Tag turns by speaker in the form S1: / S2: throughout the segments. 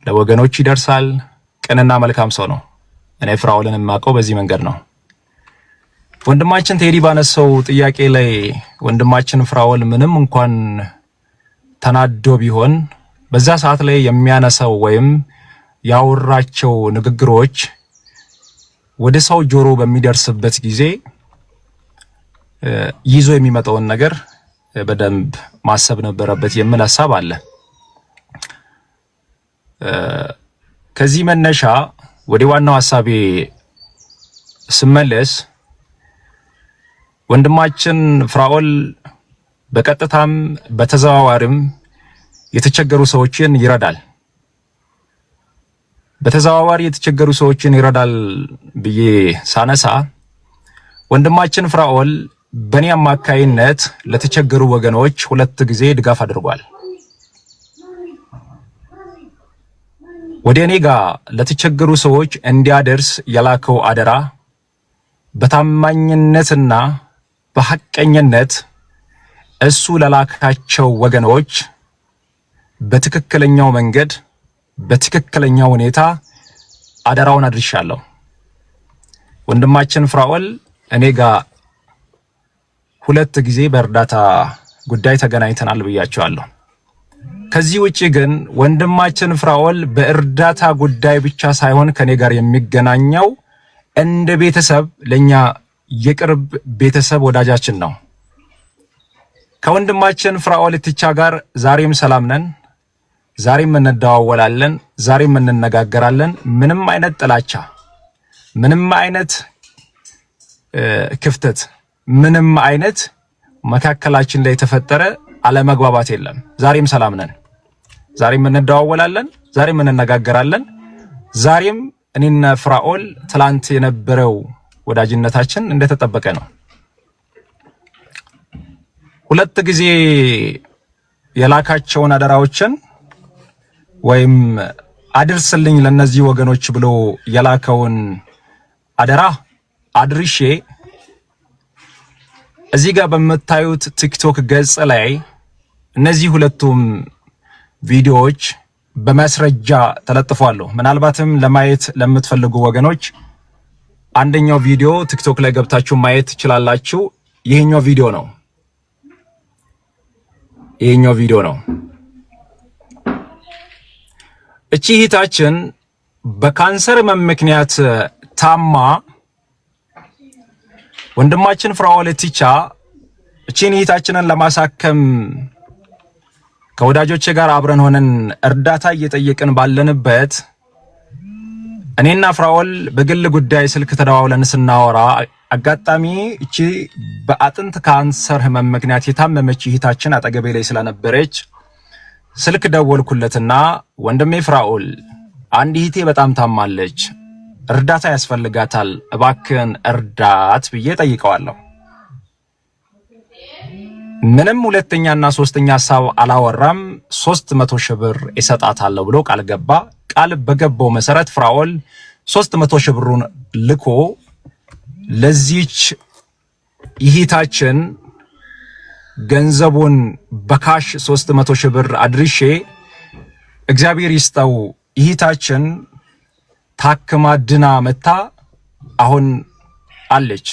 S1: ለወገኖች ይደርሳል። ቅንና መልካም ሰው ነው። እኔ ፍራኦልን የማውቀው በዚህ መንገድ ነው። ወንድማችን ቴዲ ባነሳው ጥያቄ ላይ ወንድማችን ፍራኦል ምንም እንኳን ተናዶ ቢሆን በዛ ሰዓት ላይ የሚያነሳው ወይም ያወራቸው ንግግሮች ወደ ሰው ጆሮ በሚደርስበት ጊዜ ይዞ የሚመጣውን ነገር በደንብ ማሰብ ነበረበት የሚል ሀሳብ አለ። ከዚህ መነሻ ወደ ዋናው ሀሳቤ ስመለስ ወንድማችን ፍራኦል በቀጥታም በተዘዋዋሪም የተቸገሩ ሰዎችን ይረዳል። በተዘዋዋሪ የተቸገሩ ሰዎችን ይረዳል ብዬ ሳነሳ ወንድማችን ፍራኦል በእኔ አማካይነት ለተቸገሩ ወገኖች ሁለት ጊዜ ድጋፍ አድርጓል። ወደ እኔ ጋር ለተቸገሩ ሰዎች እንዲያደርስ የላከው አደራ በታማኝነትና በሐቀኝነት እሱ ለላካቸው ወገኖች በትክክለኛው መንገድ በትክክለኛው ሁኔታ አደራውን አድርሻለሁ። ወንድማችን ፍራኦል እኔ ጋር ሁለት ጊዜ በእርዳታ ጉዳይ ተገናኝተናል ብያቸዋለሁ። ከዚህ ውጪ ግን ወንድማችን ፍራኦል በእርዳታ ጉዳይ ብቻ ሳይሆን ከኔ ጋር የሚገናኘው እንደ ቤተሰብ ለኛ የቅርብ ቤተሰብ ወዳጃችን ነው። ከወንድማችን ፍራኦል ኢቲቻ ጋር ዛሬም ሰላም ነን። ዛሬም እንደዋወላለን። ዛሬም እንነጋገራለን። ምንም አይነት ጥላቻ፣ ምንም አይነት ክፍተት፣ ምንም አይነት መካከላችን ላይ የተፈጠረ አለመግባባት የለም። ዛሬም ሰላም ነን። ዛሬም እንደዋወላለን። ዛሬም እንነጋገራለን። ዛሬም እኔና ፍራኦል ትላንት የነበረው ወዳጅነታችን እንደተጠበቀ ነው። ሁለት ጊዜ የላካቸውን አደራዎችን ወይም አድርስልኝ ለነዚህ ወገኖች ብሎ የላከውን አደራ አድርሼ እዚህ ጋር በምታዩት ቲክቶክ ገጽ ላይ እነዚህ ሁለቱም ቪዲዮዎች በማስረጃ ተለጥፏሉ። ምናልባትም ለማየት ለምትፈልጉ ወገኖች አንደኛው ቪዲዮ ቲክቶክ ላይ ገብታችሁ ማየት ትችላላችሁ። ይሄኛው ቪዲዮ ነው። ይሄኛው ቪዲዮ ነው። እቺ እህታችን በካንሰር ህመም ምክንያት ታማ ወንድማችን ፍራኦል ኢቲቻ እቺን እህታችንን ለማሳከም ከወዳጆቼ ጋር አብረን ሆነን እርዳታ እየጠየቅን ባለንበት እኔና ፍራኦል በግል ጉዳይ ስልክ ተደዋውለን ስናወራ አጋጣሚ እቺ በአጥንት ካንሰር ህመም ምክንያት የታመመች እህታችን አጠገቤ ላይ ስለነበረች ስልክ ደወልኩለትና ወንድሜ ፍራኦል አንድ እህቴ በጣም ታማለች፣ እርዳታ ያስፈልጋታል፣ እባክህን እርዳት ብዬ ጠይቀዋለሁ። ምንም ሁለተኛና ሶስተኛ ሀሳብ አላወራም። 300,000 ብር እሰጣታለሁ ብሎ ቃል ገባ። ቃል በገባው መሰረት ፍራኦል 300,000 ብሩን ልኮ ለዚች እህታችን ገንዘቡን በ cash 300,000 ብር አድርሼ እግዚአብሔር ይስጠው እህታችን ታክማ ድና መታ አሁን አለች።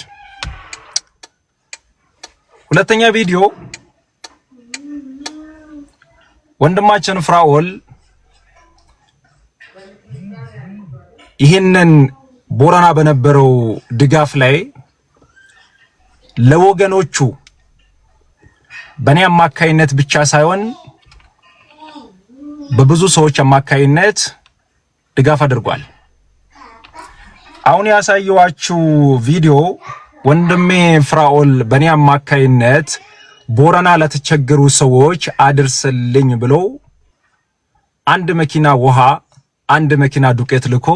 S1: ሁለተኛ ቪዲዮ ወንድማችን ፍራኦል ይህንን ቦረና በነበረው ድጋፍ ላይ ለወገኖቹ በእኔ አማካይነት ብቻ ሳይሆን በብዙ ሰዎች አማካይነት ድጋፍ አድርጓል። አሁን ያሳየዋችሁ ቪዲዮ ወንድሜ ፍራኦል በእኔ አማካይነት ቦረና ለተቸገሩ ሰዎች አድርስልኝ ብሎ አንድ መኪና ውሃ፣ አንድ መኪና ዱቄት ልኮ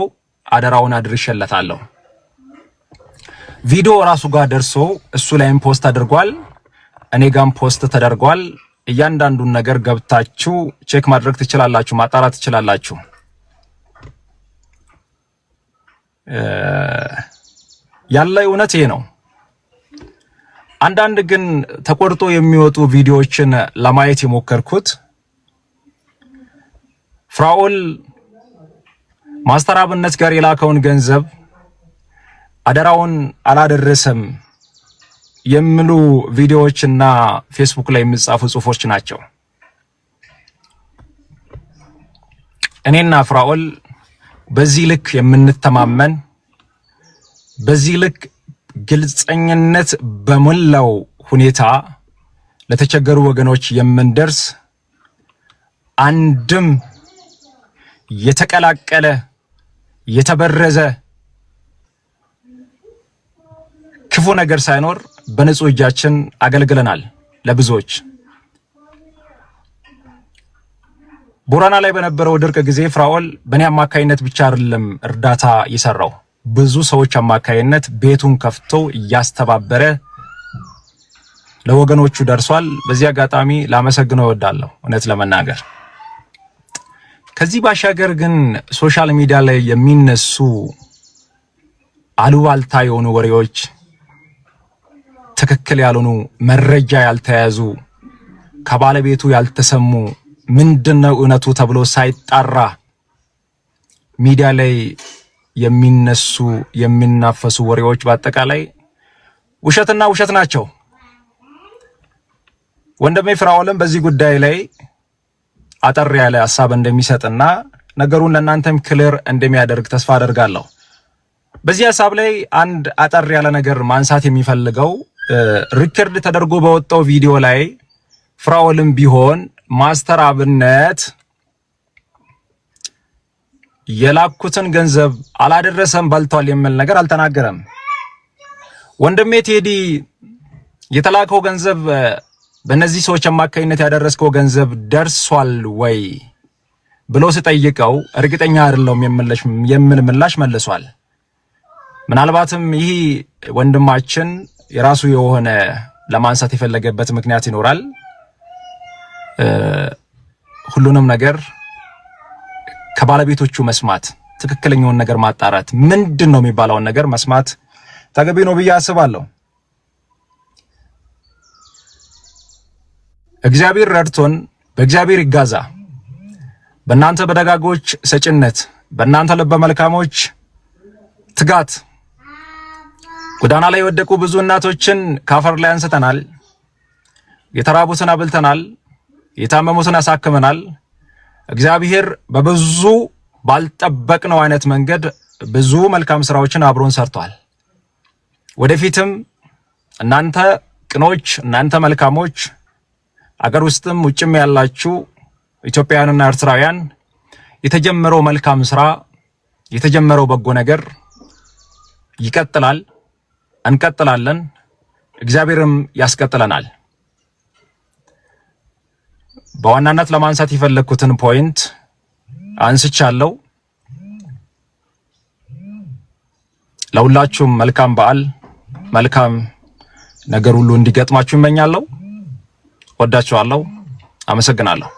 S1: አደራውን አድርሼለታለሁ። ቪዲዮ ራሱ ጋር ደርሶ እሱ ላይም post አድርጓል፣ እኔ ጋም post ተደርጓል። እያንዳንዱን ነገር ገብታችሁ check ማድረግ ትችላላችሁ፣ ማጣራት ትችላላችሁ። ያለ እውነት ይሄ ነው። አንዳንድ ግን ተቆርጦ የሚወጡ ቪዲዮዎችን ለማየት የሞከርኩት ፍራኦል ማስተር አብነት ጋር የላከውን ገንዘብ አደራውን አላደረሰም የሚሉ ቪዲዮዎች እና ፌስቡክ ላይ የሚጻፉ ጽሁፎች ናቸው። እኔና ፍራኦል በዚህ ልክ የምንተማመን፣ በዚህ ልክ ግልጸኝነት በሞላው ሁኔታ ለተቸገሩ ወገኖች የምንደርስ፣ አንድም የተቀላቀለ የተበረዘ ክፉ ነገር ሳይኖር በንጹህ እጃችን አገልግለናል ለብዙዎች። ቦረና ላይ በነበረው ድርቅ ጊዜ ፍራኦል በእኔ አማካይነት ብቻ አይደለም እርዳታ የሰራው፣ ብዙ ሰዎች አማካይነት ቤቱን ከፍቶ እያስተባበረ ለወገኖቹ ደርሷል። በዚህ አጋጣሚ ላመሰግነው እወዳለሁ እውነት ለመናገር። ከዚህ ባሻገር ግን social media ላይ የሚነሱ አሉባልታ የሆኑ ወሬዎች፣ ትክክል ያልሆኑ፣ መረጃ ያልተያዙ፣ ከባለቤቱ ያልተሰሙ፣ ምንድነው እውነቱ ተብሎ ሳይጣራ ሚዲያ ላይ የሚነሱ የሚናፈሱ ወሬዎች በአጠቃላይ ውሸትና ውሸት ናቸው። ወንድሜ ፍራኦልም በዚህ ጉዳይ ላይ አጠር ያለ ሀሳብ እንደሚሰጥና ነገሩን ለእናንተም clear እንደሚያደርግ ተስፋ አደርጋለሁ። በዚህ ሀሳብ ላይ አንድ አጠር ያለ ነገር ማንሳት የሚፈልገው፣ record ተደርጎ በወጣው ቪዲዮ ላይ ፍራኦልም ቢሆን ማስተር አብነት የላኩትን ገንዘብ አላደረሰም፣ በልቷል የሚል ነገር አልተናገረም። ወንድሜ ቴዲ፣ የተላከው ገንዘብ፣ በእነዚህ ሰዎች አማካኝነት ያደረስከው ገንዘብ ደርሷል ወይ ብሎ ስጠይቀው እርግጠኛ አይደለሁም የሚል ምላሽ መልሷል። ምናልባትም ይህ ወንድማችን የራሱ የሆነ ለማንሳት የፈለገበት ምክንያት ይኖራል። ሁሉንም ነገር ከባለቤቶቹ መስማት፣ ትክክለኛውን ነገር ማጣራት፣ ምንድን ነው የሚባለውን ነገር መስማት ተገቢ ነው ብዬ አስባለሁ። እግዚአብሔር ረድቶን በእግዚአብሔር ይጋዛ፣ በእናንተ በደጋጎች ሰጭነት፣ በእናንተ ልበ መልካሞች ትጋት ጎዳና ላይ የወደቁ ብዙ እናቶችን ካፈር ላይ አንስተናል። የተራቡትን አብልተናል። የታመሙትን አሳክመናል። እግዚአብሔር በብዙ ባልጠበቅነው አይነት መንገድ ብዙ መልካም ስራዎችን አብሮን ሰርቷል። ወደፊትም እናንተ ቅኖች፣ እናንተ መልካሞች፣ አገር ውስጥም ውጭም ያላችሁ ኢትዮጵያውያንና ኤርትራውያን፣ የተጀመረው መልካም ስራ፣ የተጀመረው በጎ ነገር ይቀጥላል። እንቀጥላለን። እግዚአብሔርም ያስቀጥለናል። በዋናነት ለማንሳት የፈለግኩትን point አንስቻለሁ። ለሁላችሁም መልካም በዓል፣ መልካም ነገር ሁሉ እንዲገጥማችሁ እመኛለሁ። ወዳችኋለሁ። አመሰግናለሁ።